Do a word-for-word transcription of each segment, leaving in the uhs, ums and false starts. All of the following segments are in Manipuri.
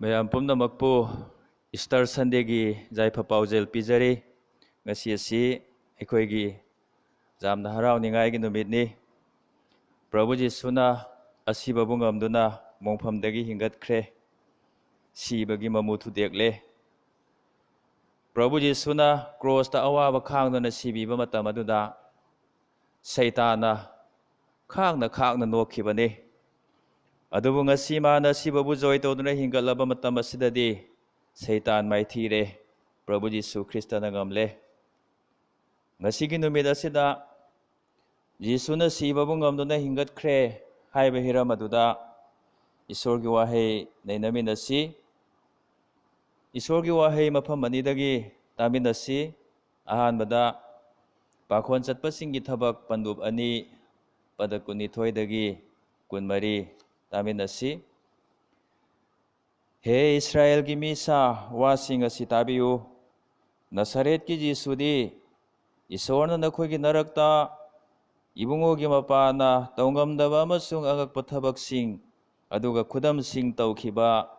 ꯃꯌꯥꯝ ꯄꯨꯝꯅꯃꯛꯄꯨ ꯏꯁꯇꯔ ꯁꯟꯗꯦꯒꯤ ꯌꯥꯏꯐ ꯄꯥꯎꯖꯦꯜ ꯄꯤꯖꯔꯤ꯫ ꯉꯁꯤ ꯑꯁꯤ ꯑꯩꯈꯣꯏꯒꯤ ꯌꯥꯝꯅ ꯍꯔꯥꯎꯅꯤꯡꯉꯥꯏꯒꯤ ꯅꯨꯃꯤꯠꯅꯤ꯫ ꯄ꯭ꯔꯚꯨ ꯖꯤꯁꯨꯅ ꯑꯁꯤꯕꯕꯨ ꯉꯝꯗꯨꯅ ꯃꯣꯡꯐꯝꯗꯒꯤ ꯍꯤꯡꯒꯠꯈ꯭ꯔꯦ, ꯁꯤꯕꯒꯤ ꯃꯃꯨ ꯊꯨꯗꯦꯛꯂꯦ꯫ ꯄ꯭ꯔꯚꯨ ꯖꯤꯁꯨꯅ ꯀ꯭ꯔꯣꯁꯇ ꯑꯋꯥꯕ ꯈꯥꯡꯗꯨꯅ ꯁꯤꯕꯤꯕ ꯃꯇꯝ ꯑꯗꯨꯗ ꯁꯩꯇꯥꯟꯅ ꯈꯥꯡꯅ ꯈꯥꯡꯅ ꯅꯣꯛꯈꯤꯕꯅꯤ꯫ ꯑꯗꯨꯕꯨ ꯉꯁꯤ ꯃꯥꯅ ꯑꯁꯤꯕꯕꯨ ꯖꯣꯏ ꯇꯧꯗꯨꯅ ꯍꯤꯡꯒꯠꯂꯕ ꯃꯇꯝ ꯑꯁꯤꯗꯗꯤ ꯁꯩꯇꯥꯟ ꯃꯥꯏꯊꯤꯔꯦ, ꯄ꯭ꯔꯚꯨ ꯖꯤꯁꯨ ꯈ꯭ꯔꯤꯁꯇꯅ ꯉꯝꯂꯦ꯫ ꯉꯁꯤꯒꯤ ꯅꯨꯃꯤꯠ ꯑꯁꯤꯗ ꯖꯤꯁꯨꯅ ꯁꯤꯕꯕꯨ ꯉꯝꯗꯨꯅ ꯍꯤꯡꯒꯠꯈ꯭ꯔꯦ ꯍꯥꯏꯕ ꯍꯤꯔꯝ ꯑꯗꯨꯗ ꯏꯁꯣꯔꯒꯤ ꯋꯥꯍꯩ ꯅꯩꯅꯃꯤꯟꯅꯁꯤ꯫ ꯏꯁꯣꯔꯒꯤ ꯋꯥꯍꯩ ꯃꯐꯝ ꯑꯅꯤꯗꯒꯤ ꯇꯥꯃꯤꯟꯅꯁꯤ꯫ ꯑꯍꯥꯟꯕꯗ ꯄꯥꯈꯣꯟ ꯆꯠꯄꯁꯤꯡꯒꯤ ꯊꯕꯛ ꯄꯟꯗꯨꯞ ꯑꯅꯤ, ꯄꯗ ꯀꯨꯟꯅꯤꯊꯣꯏꯗꯒꯤ ꯀꯨꯟꯃꯔꯤ ꯇꯥꯃꯤꯟꯅꯁꯤ꯫ ꯍꯦ ꯏꯁ꯭ꯔꯥꯌꯦꯜꯒꯤ ꯃꯤꯁꯥ, ꯋꯥꯁꯤꯡ ꯑꯁꯤ ꯇꯥꯕꯤꯌꯨ꯫ ꯅꯁꯥꯔꯦꯠꯀꯤ ꯖꯤꯁꯨꯗꯤ ꯏꯁꯣꯔꯅ ꯅꯈꯣꯏꯒꯤ ꯅꯔꯛꯇ ꯏꯕꯨꯡꯉꯣꯒꯤ ꯃꯄꯥꯅ ꯇꯧꯉꯝꯗꯕ ꯑꯃꯁꯨꯡ ꯑꯉꯛꯄ ꯊꯕꯛꯁꯤꯡ, ꯑꯗꯨꯒ ꯈꯨꯗꯝꯁꯤꯡ ꯇꯧꯈꯤꯕ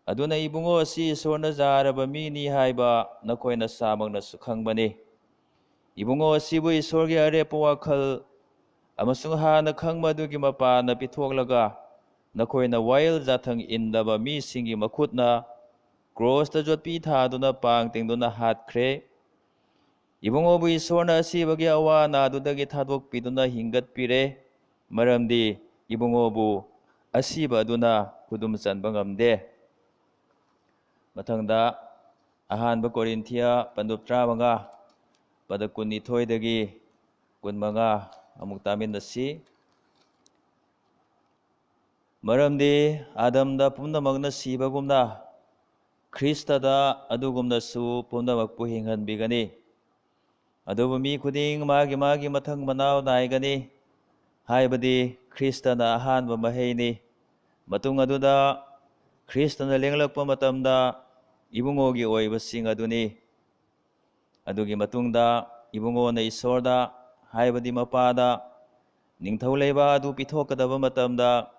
ꯑꯗꯨꯅ ꯏꯕꯨꯡꯉꯣ ꯑꯁꯤ ꯏꯁꯣꯔꯅ ꯌꯥꯔꯕ ꯃꯤꯅꯤ ꯍꯥꯏꯕ ꯅꯈꯣꯏ ꯅꯁꯥꯃꯛꯅꯁꯨ ꯈꯪꯕꯅꯤ꯫ ꯏꯕꯨꯡꯉꯣ ꯑꯁꯤꯕꯨ ꯏꯁꯣꯔꯒꯤ ꯑꯔꯦꯞꯄ ꯋꯥꯈꯜ ꯑꯃꯁꯨꯡ ꯍꯥꯟꯅ ꯈꯪꯕ ꯑꯗꯨꯒꯤ ꯃꯄꯥꯟꯅ ꯄꯤꯊꯣꯛꯂꯒ ꯅꯈꯣꯏꯅ ꯋꯥꯌꯦꯜ ꯌꯥꯊꯪ ꯏꯟꯗꯕ ꯃꯤꯁꯤꯡꯒꯤ ꯃꯈꯨꯠꯅ ꯀ꯭ꯔꯣꯁꯇ ꯌꯣꯠꯄꯤ ꯊꯥꯗꯨꯅ ꯄꯥꯡ ꯇꯤꯡꯗꯨꯅ ꯍꯥꯠꯈ꯭ꯔꯦ꯫ ꯏꯕꯨꯡꯉꯣꯕꯨ ꯏꯁꯣꯔꯅ ꯑꯁꯤꯕꯒꯤ ꯑꯋꯥ ꯑꯅꯥꯗꯨꯗꯒꯤ ꯊꯥꯗꯣꯛꯄꯤꯗꯨꯅ ꯍꯤꯡꯒꯠꯄꯤꯔꯦ, ꯃꯔꯝꯗꯤ ꯏꯕꯨꯡꯉꯣꯕꯨ ꯑꯁꯤꯕ ꯑꯗꯨꯅ ꯈꯨꯗꯨꯝ ꯆꯟꯕ ꯉꯝꯗꯦ꯫ ꯃꯊꯪꯗ ꯑꯍꯥꯟꯕ ꯀꯣꯔꯤꯟꯊꯤꯌꯥ ꯄꯟꯗꯨꯞ ꯇꯔꯥꯃꯉꯥ, ꯄꯗ ꯀꯨꯟꯅꯤꯊꯣꯏꯗꯒꯤ ꯀꯨꯟꯃꯉꯥ ꯑꯃꯨꯛ ꯇꯥꯃꯤꯟꯅꯁꯤ꯫ ꯃꯔꯝꯗꯤ ꯑꯥꯗꯝꯗ ꯄꯨꯝꯅꯃꯛꯅ ꯁꯤꯕꯒꯨꯝꯅ ꯈ꯭ꯔꯤꯁꯇꯗ ꯑꯗꯨꯒꯨꯝꯅꯁꯨ ꯄꯨꯝꯅꯃꯛꯄꯨ ꯍꯤꯡꯍꯟꯕꯤꯒꯅꯤ꯫ ꯑꯗꯨꯕꯨ ꯃꯤ ꯈꯨꯗꯤꯡ ꯃꯥꯒꯤ ꯃꯥꯒꯤ ꯃꯊꯪ ꯃꯅꯥꯎ ꯅꯥꯏꯒꯅꯤ, ꯍꯥꯏꯕꯗꯤ ꯈ꯭ꯔꯤꯁꯇꯅ ꯑꯍꯥꯟꯕ ꯃꯍꯩꯅꯤ꯫ ꯃꯇꯨꯡ ꯑꯗꯨꯗ ꯈ꯭ꯔꯤꯁꯇꯅ ꯂꯦꯡꯂꯛꯄ ꯃꯇꯝꯗ ꯏꯕꯨꯡꯉꯣꯒꯤ ꯑꯣꯏꯕꯁꯤꯡ ꯑꯗꯨꯅꯤ꯫ ꯑꯗꯨꯒꯤ ꯃꯇꯨꯡꯗ ꯏꯕꯨꯡꯉꯣꯅ ꯏꯁꯣꯔꯗ, ꯍꯥꯏꯕꯗꯤ ꯃꯄꯥꯗ, ꯅꯤꯡꯊꯧ ꯂꯩꯕꯥꯛ ꯑꯗꯨ ꯄꯤꯊꯣꯛꯀꯗꯕ ꯃꯇꯝꯗ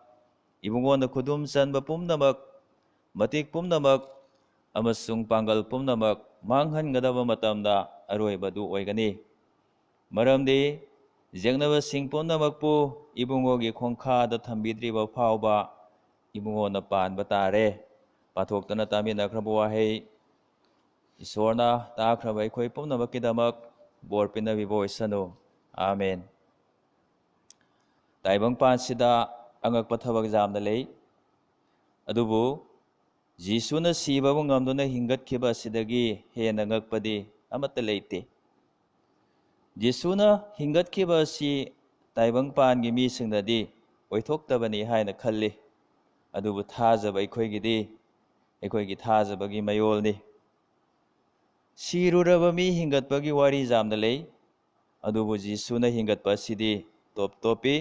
ꯏꯕꯨꯡꯉꯣꯅ ꯈꯨꯗꯨꯝ ꯆꯟꯕ ꯄꯨꯝꯅꯃꯛ ꯃꯇꯤꯛ ꯄꯨꯝꯅꯃꯛ ꯑꯃꯁꯨꯡ ꯄꯥꯡꯒꯜ ꯄꯨꯝꯅꯃꯛ ꯃꯥꯡꯍꯟꯒꯗꯕ ꯃꯇꯝꯗ ꯑꯔꯣꯏꯕꯗꯨ ꯑꯣꯏꯒꯅꯤ꯫ ꯃꯔꯝꯗꯤ ꯌꯦꯛꯅꯕꯁꯤꯡ ꯄꯨꯝꯅꯃꯛꯄꯨ ꯏꯕꯨꯡꯉꯣꯒꯤ ꯈꯣꯡꯈꯥꯗ ꯊꯝꯕꯤꯗ꯭ꯔꯤꯕ ꯐꯥꯎꯕ ꯏꯕꯨꯡꯉꯣꯅ ꯄꯥꯟꯕ ꯇꯥꯔꯦ꯫ ꯄꯥꯊꯣꯛꯇꯅ ꯇꯥꯃꯤꯟꯅꯈ꯭ꯔꯕ ꯋꯥꯍꯩ꯫ ꯏꯁꯣꯔꯅ ꯇꯥꯈ꯭ꯔꯕ ꯑꯩꯈꯣꯏ ꯄꯨꯝꯅꯃꯛꯀꯤꯗꯃꯛ ꯕꯣꯔ ꯄꯤꯅꯕꯤꯕ ꯑꯣꯏꯁꯅꯨ꯫ ꯑꯥꯃꯦꯟ꯫ ꯇꯥꯏꯕꯪꯄꯥꯟꯁꯤꯗ ꯑꯉꯛꯄ ꯊꯕꯛ ꯌꯥꯝꯅ ꯂꯩ꯫ ꯑꯗꯨꯕꯨ ꯖꯤꯁꯨꯅ ꯁꯤꯕꯕꯨ ꯉꯝꯗꯨꯅ ꯍꯤꯡꯒꯠꯈꯤꯕ ꯑꯁꯤꯗꯒꯤ ꯍꯦꯟꯅ ꯉꯛꯄꯗꯤ ꯑꯃꯠꯇ ꯂꯩꯇꯦ꯫ ꯖꯤꯁꯨꯅ ꯍꯤꯡꯒꯠꯈꯤꯕ ꯑꯁꯤ ꯇꯥꯏꯕꯪꯄꯥꯟꯒꯤ ꯃꯤꯁꯤꯡꯅꯗꯤ ꯑꯣꯏꯊꯣꯛꯇꯕꯅꯤ ꯍꯥꯏꯅ ꯈꯜꯂꯤ꯫ ꯑꯗꯨꯕꯨ ꯊꯥꯖꯕ ꯑꯩꯈꯣꯏꯒꯤꯗꯤ ꯑꯩꯈꯣꯏꯒꯤ ꯊꯥꯖꯕꯒꯤ ꯃꯌꯣꯜꯅꯤ꯫ ꯁꯤꯔꯨꯔꯕ ꯃꯤ ꯍꯤꯡꯒꯠꯄꯒꯤ ꯋꯥꯔꯤ ꯌꯥꯝꯅ ꯂꯩ꯫ ꯑꯗꯨꯕꯨ ꯖꯤꯁꯨꯅ ꯍꯤꯡꯒꯠꯄ ꯑꯁꯤꯗꯤ ꯇꯣꯞ ꯇꯣꯞꯄꯤ꯫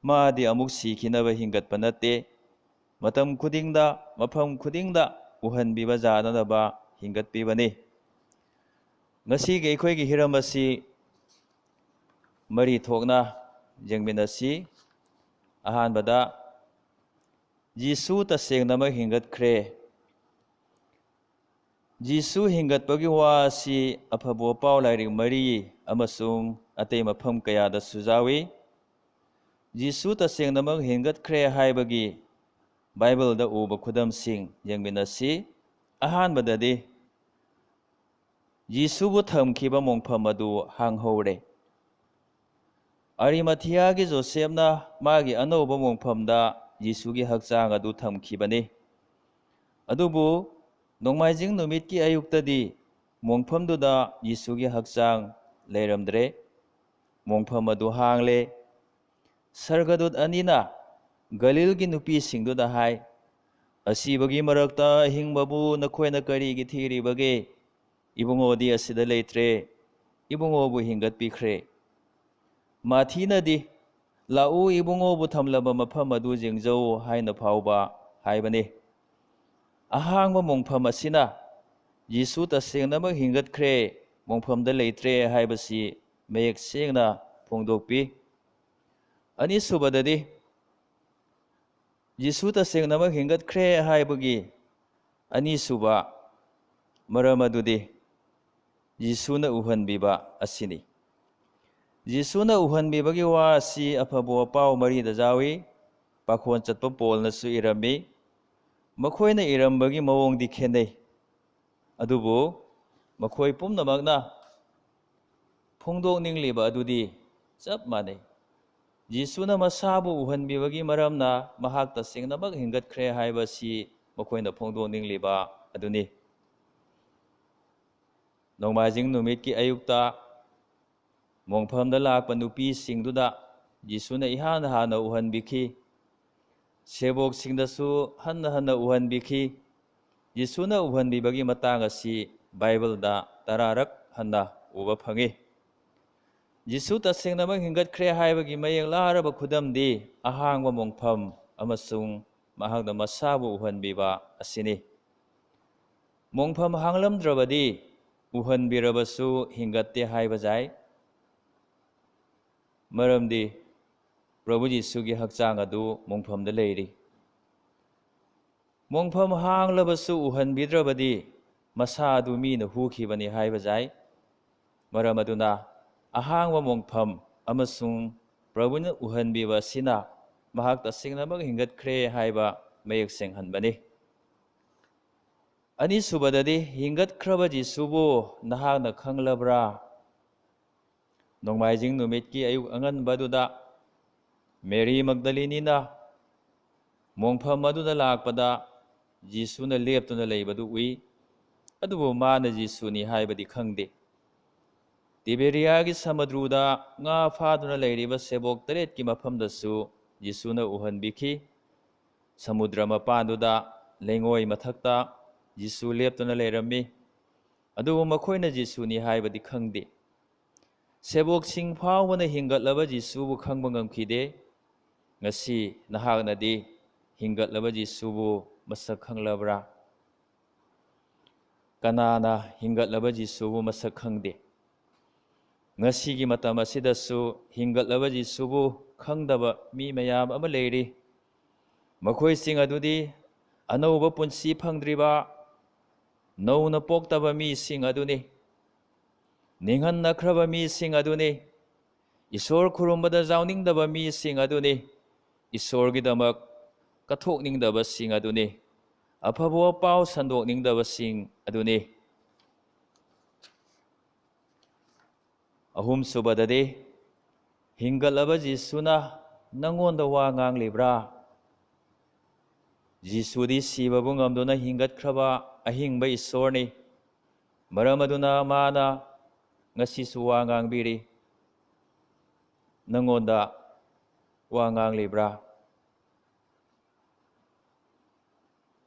ꯃꯥꯗꯤ ꯑꯃꯨꯛ ꯁꯤꯈꯤꯅꯕ ꯍꯤꯡꯒꯠꯄ ꯅꯠꯇꯦ꯫ ꯃꯇꯝ ꯈꯨꯗꯤꯡꯗ, ꯃꯐꯝ ꯈꯨꯗꯤꯡꯗ ꯎꯍꯟꯕꯤꯕ ꯌꯥꯅꯅꯕ ꯍꯤꯡꯒꯠꯄꯤꯕꯅꯤ꯫ ꯉꯁꯤꯒꯤ ꯑꯩꯈꯣꯏꯒꯤ ꯍꯤꯔꯝ ꯑꯁꯤ ꯃꯔꯤ ꯊꯣꯛꯅ ꯌꯦꯡꯃꯤꯟꯅꯁꯤ꯫ ꯑꯍꯥꯟꯕꯗ, ꯖꯤꯁꯨ ꯇꯁꯦꯡꯅꯃꯛ ꯍꯤꯡꯒꯠꯈ꯭ꯔꯦ꯫ ꯖꯤꯁꯨ ꯍꯤꯡꯒꯠꯄꯒꯤ ꯋꯥ ꯑꯁꯤ ꯑꯐꯕ ꯄꯥꯎ ꯂꯥꯏꯔꯤꯛ ꯃꯔꯤ ꯑꯃꯁꯨꯡ ꯑꯇꯩ ꯃꯐꯝ ꯀꯌꯥꯗꯁꯨ ꯌꯥꯎꯏ꯫ ꯖꯤꯁꯨ ꯇꯁꯦꯡꯅꯃꯛ ꯍꯤꯡꯒꯠꯈ꯭ꯔꯦ ꯍꯥꯏꯕꯒꯤ ꯕꯥꯏꯕꯜꯗ ꯎꯕ ꯈꯨꯗꯝꯁꯤꯡ ꯌꯦꯡꯃꯤꯟꯅꯁꯤ꯫ ꯑꯍꯥꯟꯕꯗꯗꯤ, ꯖꯤꯁꯨꯕꯨ ꯊꯝꯈꯤꯕ ꯃꯣꯡꯐꯝ ꯑꯗꯨ ꯍꯥꯡꯍꯧꯔꯦ꯫ ꯑꯔꯤꯃꯊꯤꯌꯥꯒꯤ ꯖꯣꯁꯦꯞꯅ ꯃꯥꯒꯤ ꯑꯅꯧꯕ ꯃꯣꯡꯐꯝꯗ ꯖꯤꯁꯨꯒꯤ ꯍꯛꯆꯥꯡ ꯑꯗꯨ ꯊꯝꯈꯤꯕꯅꯤ꯫ ꯑꯗꯨꯕꯨ ꯅꯣꯡꯃꯥꯏꯖꯤꯡ ꯅꯨꯃꯤꯠꯀꯤ ꯑꯌꯨꯛꯇꯗꯤ ꯃꯣꯡꯐꯝꯗꯨꯗ ꯖꯤꯁꯨꯒꯤ ꯍꯛꯆꯥꯡ ꯂꯩꯔꯝꯗ꯭ꯔꯦ꯫ ꯃꯣꯡꯐꯝ ꯑꯗꯨ ꯍꯥꯡꯂꯦ꯫ ꯁꯔꯒꯗꯨꯠ ꯑꯅꯤꯅ ꯒꯂꯤꯜꯒꯤ ꯅꯨꯄꯤꯁꯤꯡꯗꯨꯗ ꯍꯥꯏ, "ꯑꯁꯤꯕꯒꯤ ꯃꯔꯛꯇ ꯑꯍꯤꯡꯕꯕꯨ ꯅꯈꯣꯏꯅ ꯀꯔꯤꯒꯤ ꯊꯤꯔꯤꯕꯒꯦ? ꯏꯕꯨꯡꯉꯣꯗꯤ ꯑꯁꯤꯗ ꯂꯩꯇ꯭ꯔꯦ, ꯏꯕꯨꯡꯉꯣꯕꯨ ꯍꯤꯡꯒꯠꯄꯤꯈ꯭ꯔꯦ꯫" ꯃꯥꯊꯤꯅꯗꯤ, "ꯂꯥꯛꯎ, ꯏꯕꯨꯡꯉꯣꯕꯨ ꯊꯝꯂꯕ ꯃꯐꯝ ꯑꯗꯨ ꯌꯦꯡꯖꯧ" ꯍꯥꯏꯅ ꯐꯥꯎꯕ ꯍꯥꯏꯕꯅꯤ꯫ ꯑꯍꯥꯡꯕ ꯃꯣꯡꯐꯝ ꯑꯁꯤꯅ ꯖꯤꯁꯨ ꯇꯁꯦꯡꯅꯃꯛ ꯍꯤꯡꯒꯠꯈ꯭ꯔꯦ, ꯃꯣꯡꯐꯝꯗ ꯂꯩꯇ꯭ꯔꯦ ꯍꯥꯏꯕꯁꯤ ꯃꯌꯦꯛ ꯁꯦꯡꯅ ꯐꯣꯡꯗꯣꯛꯄꯤ꯫ ꯑꯅꯤꯁꯨꯕꯗꯗꯤ, ꯖꯤꯁꯨ ꯇꯁꯦꯡꯅꯃꯛ ꯍꯤꯡꯒꯠꯈ꯭ꯔꯦ ꯍꯥꯏꯕꯒꯤ ꯑꯅꯤꯁꯨꯕ ꯃꯔꯝ ꯑꯗꯨꯗꯤ ꯖꯤꯁꯨꯅ ꯎꯍꯟꯕꯤꯕ ꯑꯁꯤꯅꯤ꯫ ꯖꯤꯁꯨꯅ ꯎꯍꯟꯕꯤꯕꯒꯤ ꯋꯥ ꯑꯁꯤ ꯑꯐꯕ ꯄꯥꯎ ꯃꯔꯤꯗ ꯌꯥꯎꯏ꯫ ꯄꯥꯈꯣꯟ ꯆꯠꯄ ꯄꯣꯜꯅꯁꯨ ꯏꯔꯝꯃꯤ꯫ ꯃꯈꯣꯏꯅ ꯏꯔꯝꯕꯒꯤ ꯃꯑꯣꯡꯗꯤ ꯈꯦꯠꯅꯩ, ꯑꯗꯨꯕꯨ ꯃꯈꯣꯏ ꯄꯨꯝꯅꯃꯛꯅ ꯐꯣꯡꯗꯣꯛꯅꯤꯡꯂꯤꯕ ꯑꯗꯨꯗꯤ ꯆꯞ ꯃꯥꯟꯅꯩ꯫ ꯖꯤꯁꯨꯅ ꯃꯁꯥꯕꯨ ꯎꯍꯟꯕꯤꯕꯒꯤ ꯃꯔꯝꯅ ꯃꯍꯥꯛ ꯇꯁꯦꯡꯅꯃꯛ ꯍꯤꯡꯒꯠꯈ꯭ꯔꯦ ꯍꯥꯏꯕꯁꯤ ꯃꯈꯣꯏꯅ ꯐꯣꯡꯗꯣꯛꯅꯤꯡꯂꯤꯕ ꯑꯗꯨꯅꯤ꯫ ꯅꯣꯡꯃꯥꯏꯖꯤꯡ ꯅꯨꯃꯤꯠꯀꯤ ꯑꯌꯨꯛꯇ ꯃꯣꯡꯐꯝꯗ ꯂꯥꯛꯄ ꯅꯨꯄꯤꯁꯤꯡꯗꯨꯗ ꯖꯤꯁꯨꯅ ꯏꯍꯥꯟ ꯍꯥꯟꯅ ꯎꯍꯟꯕꯤꯈꯤ꯫ ꯁꯦꯕꯣꯛꯁꯤꯡꯗꯁꯨ ꯍꯟꯅ ꯍꯟꯅ ꯎꯍꯟꯕꯤꯈꯤ꯫ ꯖꯤꯁꯨꯅ ꯎꯍꯟꯕꯤꯕꯒꯤ ꯃꯇꯥꯡ ꯑꯁꯤ ꯕꯥꯏꯕꯜꯗ ꯇꯔꯥꯔꯛ ꯍꯟꯅ ꯎꯕ ꯐꯪꯏ꯫ ꯖꯤꯁꯨ ꯇꯁꯦꯡꯅꯃꯛ ꯍꯤꯡꯒꯠꯈ꯭ꯔꯦ ꯍꯥꯏꯕꯒꯤ ꯃꯌꯦꯛ ꯂꯥꯔꯕ ꯈꯨꯗꯝꯗꯤ ꯑꯍꯥꯡꯕ ꯃꯣꯡꯐꯝ ꯑꯃꯁꯨꯡ ꯃꯍꯥꯛꯅ ꯃꯁꯥꯕꯨ ꯎꯍꯟꯕꯤꯕ ꯑꯁꯤꯅꯤ꯫ ꯃꯣꯡꯐꯝ ꯍꯥꯡꯂꯝꯗ꯭ꯔꯕꯗꯤ ꯎꯍꯟꯕꯤꯔꯕꯁꯨ ꯍꯤꯡꯒꯠꯇꯦ ꯍꯥꯏꯕ ꯌꯥꯏ꯫ ꯃꯔꯝꯗꯤ ꯄ꯭ꯔꯚꯨ ꯖꯤꯁꯨꯒꯤ ꯍꯛꯆꯥꯡ ꯑꯗꯨ ꯃꯣꯡꯐꯝꯗ ꯂꯩꯔꯤ꯫ ꯃꯣꯡꯐꯝ ꯍꯥꯡꯂꯕꯁꯨ ꯎꯍꯟꯕꯤꯗ꯭ꯔꯕꯗꯤ ꯃꯁꯥ ꯑꯗꯨ ꯃꯤꯅ ꯍꯨꯈꯤꯕꯅꯤ ꯍꯥꯏꯕ ꯌꯥꯏ꯫ ꯃꯔꯝ ꯑꯗꯨꯅ ꯑꯍꯥꯡꯕ ꯃꯣꯡꯐꯝ ꯑꯃꯁꯨꯡ ꯄ꯭ꯔꯚꯨꯅ ꯎꯍꯟꯕꯤꯕ ꯑꯁꯤꯅ ꯃꯍꯥꯛ ꯇꯁꯦꯡꯅꯃꯛ ꯍꯤꯡꯒꯠꯈ꯭ꯔꯦ ꯍꯥꯏꯕ ꯃꯌꯦꯛ ꯁꯦꯡꯍꯟꯕꯅꯤ꯫ ꯑꯅꯤꯁꯨꯕꯗꯗꯤ, ꯍꯤꯡꯒꯠꯈ꯭ꯔꯕ ꯖꯤꯁꯨꯕꯨ ꯅꯍꯥꯛꯅ ꯈꯪꯂꯕ꯭ꯔꯥ? ꯅꯣꯡꯃꯥꯏꯖꯤꯡ ꯅꯨꯃꯤꯠꯀꯤ ꯑꯌꯨꯛ ꯑꯉꯟꯕꯗꯨꯗ ꯃꯦꯔꯤ ꯃꯒꯗꯂꯤꯅꯤꯅ ꯃꯣꯡꯐꯝ ꯑꯗꯨꯗ ꯂꯥꯛꯄꯗ ꯖꯤꯁꯨꯅ ꯂꯦꯞꯇꯨꯅ ꯂꯩꯕꯗꯨ ꯎꯏ꯫ ꯑꯗꯨꯕꯨ ꯃꯥꯅ ꯖꯤꯁꯨꯅꯤ ꯍꯥꯏꯕꯗꯤ ꯈꯪꯗꯦ꯫ ꯇꯤꯕꯦꯔꯤꯌꯥꯒꯤ ꯁꯃꯨꯗ꯭ꯔꯨꯗ ꯉꯥ ꯐꯥꯗꯨꯅ ꯂꯩꯔꯤꯕ ꯁꯦꯕꯣꯛ ꯇꯔꯦꯠꯀꯤ ꯃꯐꯝꯗꯁꯨ ꯖꯤꯁꯨꯅ ꯎꯍꯟꯕꯤꯈꯤ꯫ ꯁꯃꯨꯗ꯭ꯔ ꯃꯄꯥꯟꯗꯨꯗ ꯂꯩꯉꯣꯏ ꯃꯊꯛꯇ ꯖꯤꯁꯨ ꯂꯦꯞꯇꯨꯅ ꯂꯩꯔꯝꯃꯤ꯫ ꯑꯗꯨꯕꯨ ꯃꯈꯣꯏꯅ ꯖꯤꯁꯨꯅꯤ ꯍꯥꯏꯕꯗꯤ ꯈꯪꯗꯦ꯫ ꯁꯦꯕꯣꯛꯁꯤꯡ ꯐꯥꯎꯕꯅ ꯍꯤꯡꯒꯠꯂꯕ ꯖꯤꯁꯨꯕꯨ ꯈꯪꯕ ꯉꯝꯈꯤꯗꯦ꯫ ꯉꯁꯤ ꯅꯍꯥꯛꯅꯗꯤ ꯍꯤꯡꯒꯠꯂꯕ ꯖꯤꯁꯨꯕꯨ ꯃꯁꯛ ꯈꯪꯂꯕ꯭ꯔꯥ? ꯀꯅꯥꯅ ꯍꯤꯡꯒꯠꯂꯕ ꯖꯤꯁꯨꯕꯨ ꯃꯁꯛ ꯈꯪꯗꯦ? ꯉꯁꯤꯒꯤ ꯃꯇꯝ ꯑꯁꯤꯗꯁꯨ ꯍꯤꯡꯒꯠꯂꯕ ꯖꯤꯁꯨꯕꯨ ꯈꯪꯗꯕ ꯃꯤ ꯃꯌꯥꯝ ꯑꯃ ꯂꯩꯔꯤ꯫ ꯃꯈꯣꯏꯁꯤꯡ ꯑꯗꯨꯗꯤ ꯑꯅꯧꯕ ꯄꯨꯟꯁꯤ ꯐꯪꯗ꯭ꯔꯤꯕ, ꯅꯧꯅ ꯄꯣꯛꯇꯕ ꯃꯤꯁꯤꯡ ꯑꯗꯨꯅꯤ꯫ ꯅꯤꯡꯍꯟꯅꯈ꯭ꯔꯕ ꯃꯤꯁꯤꯡ ꯑꯗꯨꯅꯤ꯫ ꯏꯁꯣꯔ ꯈꯨꯔꯨꯝꯕꯗ ꯌꯥꯎꯅꯤꯡꯗꯕ ꯃꯤꯁꯤꯡ ꯑꯗꯨꯅꯤ꯫ ꯏꯁꯣꯔꯒꯤꯗꯃꯛ ꯀꯠꯊꯣꯛꯅꯤꯡꯗꯕꯁꯤꯡ ꯑꯗꯨꯅꯤ꯫ ꯑꯐꯕ ꯄꯥꯎ ꯁꯟꯗꯣꯛꯅꯤꯡꯗꯕꯁꯤꯡ ꯑꯗꯨꯅꯤ꯫ ꯑꯍꯨꯝꯁꯨꯕꯗꯗꯤ, ꯍꯤꯡꯒꯠꯂꯕ ꯖꯤꯁꯨꯅ ꯅꯪꯉꯣꯟꯗ ꯋꯥ ꯉꯥꯡꯂꯤꯕ꯭ꯔꯥ? ꯖꯤꯁꯨꯗꯤ ꯁꯤꯕꯕꯨ ꯉꯝꯗꯨꯅ ꯍꯤꯡꯒꯠꯈ꯭ꯔꯕ ꯑꯍꯤꯡꯕ ꯏꯁꯣꯔꯅꯤ꯫ ꯃꯔꯝ ꯑꯗꯨꯅ ꯃꯥꯅ ꯉꯁꯤꯁꯨ ꯋꯥ ꯉꯥꯡꯕꯤꯔꯤ꯫ ꯅꯪꯉꯣꯟꯗ ꯋꯥ ꯉꯥꯡꯂꯤꯕ꯭ꯔꯥ?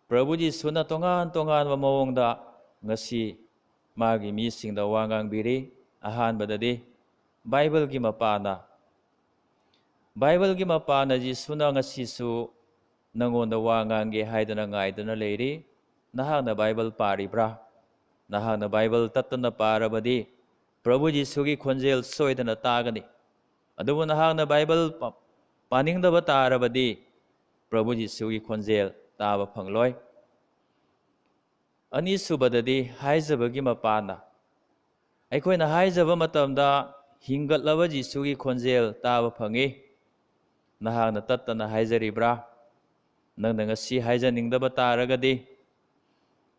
ꯄ꯭ꯔꯚꯨ ꯖꯤꯁꯨꯅ ꯇꯣꯉꯥꯟ ꯇꯣꯉꯥꯟꯕ ꯃꯑꯣꯡꯗ ꯉꯁꯤ ꯃꯥꯒꯤ ꯃꯤꯁꯤꯡꯗ ꯋꯥ ꯉꯥꯡꯕꯤꯔꯤ꯫ ꯑꯍꯥꯟꯕꯗꯗꯤ ꯕꯥꯏꯕꯜꯒꯤ ꯃꯄꯥꯅ, ꯕꯥꯏꯕꯜꯒꯤ ꯃꯄꯥꯅ ꯖꯤꯁꯨꯅ ꯉꯁꯤꯁꯨ ꯅꯪꯉꯣꯟꯗ ꯋꯥ ꯉꯥꯡꯒꯦ ꯍꯥꯏꯗꯨꯅ ꯉꯥꯏꯗꯨꯅ ꯂꯩꯔꯤ꯫ ꯅꯍꯥꯛꯅ ꯕꯥꯏꯕꯜ ꯄꯥꯔꯤꯕ꯭ꯔꯥ? ꯅꯍꯥꯛꯅ ꯕꯥꯏꯕꯜ ꯇꯠꯇꯅ ꯄꯥꯔꯕꯗꯤ ꯄ꯭ꯔꯚꯨ ꯖꯤꯁꯨꯒꯤ ꯈꯣꯟꯖꯦꯜ ꯁꯣꯏꯗꯅ ꯇꯥꯒꯅꯤ꯫ ꯑꯗꯨꯕꯨ ꯅꯍꯥꯛꯅ ꯕꯥꯏꯕꯜ ꯄ-, ꯄꯥꯅꯤꯡꯗꯕ ꯇꯥꯔꯕꯗꯤ ꯄ꯭ꯔꯚꯨ ꯖꯤꯁꯨꯒꯤ ꯈꯣꯟꯖꯦꯜ ꯇꯥꯕ ꯐꯪꯂꯣꯏ꯫ ꯑꯅꯤꯁꯨꯕꯗꯗꯤ ꯍꯥꯏꯖꯕꯒꯤ ꯃꯄꯥꯟꯗ꯫ ꯑꯩꯈꯣꯏꯅ ꯍꯥꯏꯖꯕ ꯃꯇꯝꯗ ꯍꯤꯡꯒꯠꯂꯕ ꯖꯤꯁꯨꯒꯤ ꯈꯣꯟꯖꯦꯜ ꯇꯥꯕ ꯐꯪꯏ꯫ ꯅꯍꯥꯛꯅ ꯇꯠꯇꯅ ꯍꯥꯏꯖꯔꯤꯕ꯭ꯔꯥ? ꯅꯪꯅ ꯉꯁꯤ ꯍꯥꯏꯖꯅꯤꯡꯗꯕ ꯇꯥꯔꯒꯗꯤ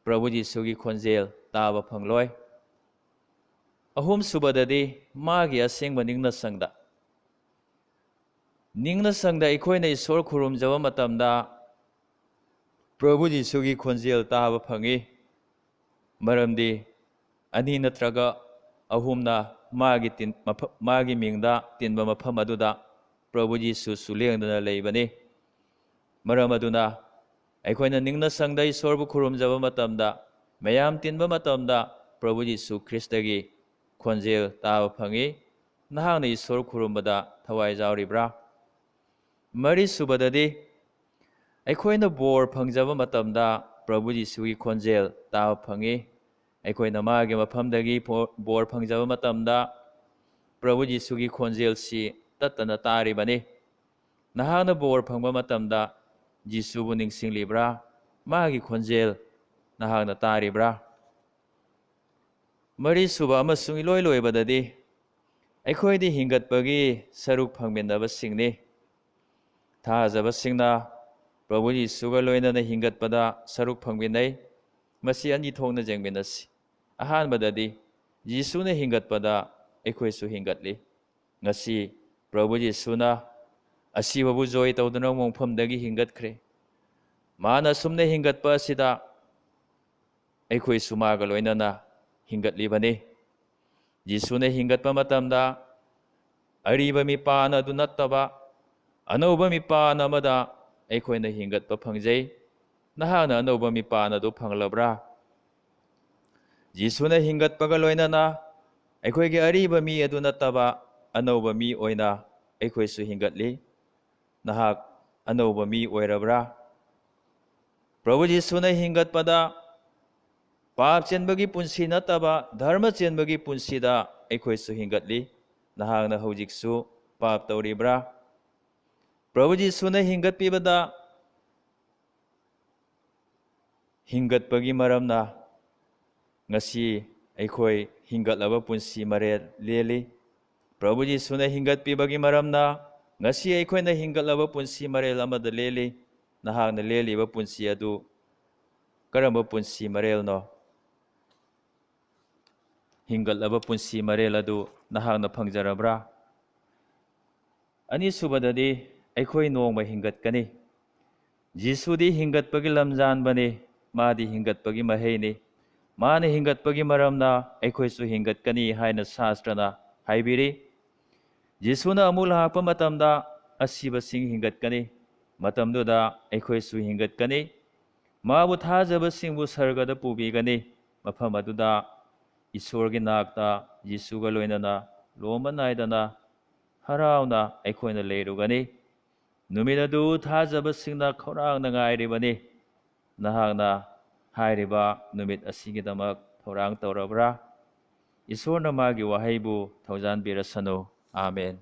ꯄ꯭ꯔꯚꯨ ꯖꯤꯁꯨꯒꯤ ꯈꯣꯟꯖꯦꯜ ꯇꯥꯕ ꯐꯪꯂꯣꯏ꯫ ꯑꯍꯨꯝꯁꯨꯕꯗꯗꯤ ꯃꯥꯒꯤ ꯑꯁꯦꯡꯕ ꯅꯤꯡꯅꯁꯪꯗ꯫ ꯅꯤꯡꯅꯁꯪꯗ ꯑꯩꯈꯣꯏꯅ ꯏꯁꯣꯔ ꯈꯨꯔꯨꯝꯖꯕ ꯃꯇꯝꯗ ꯄ꯭ꯔꯚꯨ ꯖꯤꯁꯨꯒꯤ ꯈꯣꯟꯖꯦꯜ ꯇꯥꯕ ꯐꯪꯏ꯫ ꯃꯔꯝꯗꯤ ꯑꯅꯤ ꯅꯠꯇ꯭ꯔꯒ ꯑꯍꯨꯝꯅ ꯃꯥꯒꯤ ꯇꯤꯟ-, ꯃꯐ-, ꯃꯥꯒꯤ ꯃꯤꯡꯗ ꯇꯤꯟꯕ ꯃꯐꯝ ꯑꯗꯨꯗ ꯄ꯭ꯔꯚꯨ ꯖꯤꯁꯨꯁꯨ ꯂꯦꯡꯗꯅ ꯂꯩꯕꯅꯤ꯫ ꯃꯔꯝ ꯑꯗꯨꯅ ꯑꯩꯈꯣꯏꯅ ꯅꯤꯡꯅꯁꯪꯗ ꯏꯁꯣꯔꯕꯨ ꯈꯨꯔꯨꯝꯖꯕ ꯃꯇꯝꯗ, ꯃꯌꯥꯝ ꯇꯤꯟꯕ ꯃꯇꯝꯗ ꯄ꯭ꯔꯚꯨ ꯖꯤꯁꯨ ꯈ꯭ꯔꯤꯁꯇꯒꯤ ꯈꯣꯟꯖꯦꯜ ꯇꯥꯕ ꯐꯪꯏ꯫ ꯅꯍꯥꯛꯅ ꯏꯁꯣꯔ ꯈꯨꯔꯨꯝꯕꯗ ꯊꯋꯥꯏ ꯌꯥꯎꯔꯤꯕ꯭ꯔꯥ? ꯃꯔꯤꯁꯨꯕꯗꯗꯤ, ꯑꯩꯈꯣꯏꯅ ꯕꯣꯔ ꯐꯪꯖꯕ ꯃꯇꯝꯗ ꯄ꯭ꯔꯚꯨ ꯖꯤꯁꯨꯒꯤ ꯈꯣꯟꯖꯦꯜ ꯇꯥꯕ ꯐꯪꯏ꯫ ꯑꯩꯈꯣꯏꯅ ꯃꯥꯒꯤ ꯃꯐꯝꯗꯒꯤ ꯐꯣ-, ꯕꯣꯔ ꯐꯪꯖꯕ ꯃꯇꯝꯗ ꯄ꯭ꯔꯚꯨ ꯖꯤꯁꯨꯒꯤ ꯈꯣꯟꯖꯦꯜꯁꯤ ꯇꯠꯇꯅ ꯇꯥꯔꯤꯕꯅꯤ꯫ ꯅꯍꯥꯛꯅ ꯕꯣꯔ ꯐꯪꯕ ꯃꯇꯝꯗ ꯖꯤꯁꯨꯕꯨ ꯅꯤꯡꯁꯤꯡꯂꯤꯕ꯭ꯔꯥ? ꯃꯥꯒꯤ ꯈꯣꯟꯖꯦꯜ ꯅꯍꯥꯛꯅ ꯇꯥꯔꯤꯕ꯭ꯔꯥ? ꯃꯔꯤꯁꯨꯕ ꯑꯃꯁꯨꯡ ꯏꯂꯣꯏ ꯂꯣꯏꯕꯗꯗꯤ, ꯑꯩꯈꯣꯏꯗꯤ ꯍꯤꯡꯒꯠꯄꯒꯤ ꯁꯔꯨꯛ ꯐꯪꯃꯤꯟꯅꯕꯁꯤꯡꯅꯤ꯫ ꯊꯥꯖꯕꯁꯤꯡꯅ ꯄ꯭ꯔꯚꯨ ꯌꯤꯁꯨꯒ ꯂꯣꯏꯅꯅ ꯍꯤꯡꯒꯠꯄꯗ ꯁꯔꯨꯛ ꯐꯪꯃꯤꯟꯅꯩ꯫ ꯃꯁꯤ ꯑꯅꯤ ꯊꯣꯛꯅ ꯌꯦꯡꯃꯤꯟꯅꯁꯤ꯫ ꯑꯍꯥꯟꯕꯗꯗꯤ, ꯌꯤꯁꯨꯅ ꯍꯤꯡꯒꯠꯄꯗ ꯑꯩꯈꯣꯏꯁꯨ ꯍꯤꯡꯒꯠꯂꯤ꯫ ꯉꯁꯤ ꯄ꯭ꯔꯚꯨ ꯌꯤꯁꯨꯅ ꯑꯁꯤꯕꯕꯨ ꯖꯣꯏ ꯇꯧꯗꯨꯅ ꯃꯣꯡꯐꯝꯗꯒꯤ ꯍꯤꯡꯒꯠꯈ꯭ꯔꯦ꯫ ꯃꯥꯅ ꯑꯁꯨꯝꯅ ꯍꯤꯡꯒꯠꯄ ꯑꯁꯤꯗ ꯑꯩꯈꯣꯏꯁꯨ ꯃꯥꯒ ꯂꯣꯏꯅꯅ ꯍꯤꯡꯒꯠꯂꯤꯕꯅꯤ꯫ ꯌꯤꯁꯨꯅ ꯍꯤꯡꯒꯠꯄ ꯃꯇꯝꯗ ꯑꯔꯤꯕ ꯃꯤꯄꯥꯟ ꯑꯗꯨ ꯅꯠꯇꯕ ꯑꯅꯧꯕ ꯃꯤꯄꯥꯟ ꯑꯃꯗ ꯑꯩꯈꯣꯏꯅ ꯍꯤꯡꯒꯠꯄ ꯐꯪꯖꯩ꯫ ꯅꯍꯥꯛꯅ ꯑꯅꯧꯕ ꯃꯤꯄꯥꯟ ꯑꯗꯨ ꯐꯪꯂꯕ꯭ꯔꯥ? ꯌꯤꯁꯨꯅ ꯍꯤꯡꯒꯠꯄꯒ ꯂꯣꯏꯅꯅ ꯑꯩꯈꯣꯏꯒꯤ ꯑꯔꯤꯕ ꯃꯤ ꯑꯗꯨ ꯅꯠꯇꯕ ꯑꯅꯧꯕ ꯃꯤ ꯑꯣꯏꯅ ꯑꯩꯈꯣꯏꯁꯨ ꯍꯤꯡꯒꯠꯂꯤ꯫ ꯅꯍꯥꯛ ꯑꯅꯧꯕ ꯃꯤ ꯑꯣꯏꯔꯕ꯭ꯔꯥ? ꯄ꯭ꯔꯚꯨ ꯌꯤꯁꯨꯅ ꯍꯤꯡꯒꯠꯄꯗ ꯄꯥꯞ ꯆꯦꯟꯕꯒꯤ ꯄꯨꯟꯁꯤ ꯅꯠꯇꯕ ꯙꯔꯃ ꯆꯦꯟꯕꯒꯤ ꯄꯨꯟꯁꯤꯗ ꯑꯩꯈꯣꯏꯁꯨ ꯍꯤꯡꯒꯠꯂꯤ꯫ ꯅꯍꯥꯛꯅ ꯍꯧꯖꯤꯛꯁꯨ ꯄꯥꯞ ꯇꯧꯔꯤꯕ꯭ꯔꯥ? ꯄ꯭ꯔꯚꯨ ꯌꯤꯁꯨꯅ ꯍꯤꯡꯒꯠꯄꯤꯕꯗ ꯍꯤꯡꯒꯠꯄꯒꯤ ꯃꯔꯝꯅ ꯉꯁꯤ ꯑꯩꯈꯣꯏ ꯍꯤꯡꯒꯠꯂꯕ ꯄꯨꯟꯁꯤ ꯃꯔꯦꯜ ꯂꯦꯜꯂꯤ꯫ ꯄ꯭ꯔꯚꯨ ꯌꯤꯁꯨꯅ ꯍꯤꯡꯒꯠꯄꯤꯕꯒꯤ ꯃꯔꯝꯅ ꯉꯁꯤ ꯑꯩꯈꯣꯏꯅ ꯍꯤꯡꯒꯠꯂꯕ ꯄꯨꯟꯁꯤ ꯃꯔꯦꯜ ꯑꯃꯗ ꯂꯦꯜꯂꯤ꯫ ꯅꯍꯥꯛꯅ ꯂꯦꯜꯂꯤꯕ ꯄꯨꯟꯁꯤ ꯑꯗꯨ ꯀꯔꯝꯕ ꯄꯨꯟꯁꯤ ꯃꯔꯦꯜꯅꯣ? ꯍꯤꯡꯒꯠꯂꯕ ꯄꯨꯟꯁꯤ ꯃꯔꯦꯜ ꯑꯗꯨ ꯅꯍꯥꯛꯅ ꯐꯪꯖꯔꯕ꯭ꯔꯥ? ꯑꯅꯤꯁꯨꯕꯗꯗꯤ, ꯑꯩꯈꯣꯏ ꯅꯣꯡꯃ ꯍꯤꯡꯒꯠꯀꯅꯤ꯫ ꯖꯤꯁꯨꯗꯤ ꯍꯤꯡꯒꯠꯄꯒꯤ ꯂꯝꯖꯥꯟꯕꯅꯤ, ꯃꯥꯗꯤ ꯍꯤꯡꯒꯠꯄꯒꯤ ꯃꯍꯩꯅꯤ꯫ ꯃꯥꯅ ꯍꯤꯡꯒꯠꯄꯒꯤ ꯃꯔꯝꯅ ꯑꯩꯈꯣꯏꯁꯨ ꯍꯤꯡꯒꯠꯀꯅꯤ ꯍꯥꯏꯅ ꯁꯥꯁꯇ꯭ꯔꯅ ꯍꯥꯏꯕꯤꯔꯤ꯫ ꯖꯤꯁꯨꯅ ꯑꯃꯨꯛ ꯂꯥꯛꯄ ꯃꯇꯝꯗ ꯑꯁꯤꯕꯁꯤꯡ ꯍꯤꯡꯒꯠꯀꯅꯤ꯫ ꯃꯇꯝꯗꯨꯗ ꯑꯩꯈꯣꯏꯁꯨ ꯍꯤꯡꯒꯠꯀꯅꯤ꯫ ꯃꯥꯕꯨ ꯊꯥꯖꯕꯁꯤꯡꯕꯨ ꯁꯔꯒꯗ ꯄꯨꯕꯤꯒꯅꯤ꯫ ꯃꯐꯝ ꯑꯗꯨꯗ ꯏꯁꯣꯔꯒꯤ ꯅꯥꯛꯇ ꯖꯤꯁꯨꯒ ꯂꯣꯏꯅꯅ ꯂꯣꯝꯕ ꯅꯥꯏꯗꯅ ꯍꯔꯥꯎꯅ ꯑꯩꯈꯣꯏꯅ ꯂꯩꯔꯨꯒꯅꯤ꯫ ꯅꯨꯃꯤꯠ ꯑꯗꯨ ꯊꯥꯖꯕꯁꯤꯡꯅ ꯈꯧꯔꯥꯡꯅ ꯉꯥꯏꯔꯤꯕꯅꯤ꯫ ꯅꯍꯥꯛꯅ ꯍꯥꯏꯔꯤꯕ ꯅꯨꯃꯤꯠ ꯑꯁꯤꯒꯤꯗꯃꯛ ꯊꯧꯔꯥꯡ ꯇꯧꯔꯕ꯭ꯔꯥ? ꯏꯁꯣꯔꯅ ꯃꯥꯒꯤ ꯋꯥꯍꯩꯕꯨ ꯊꯧꯖꯥꯟꯕꯤꯔꯁꯅꯨ꯫ ꯑꯥꯃꯦꯟ꯫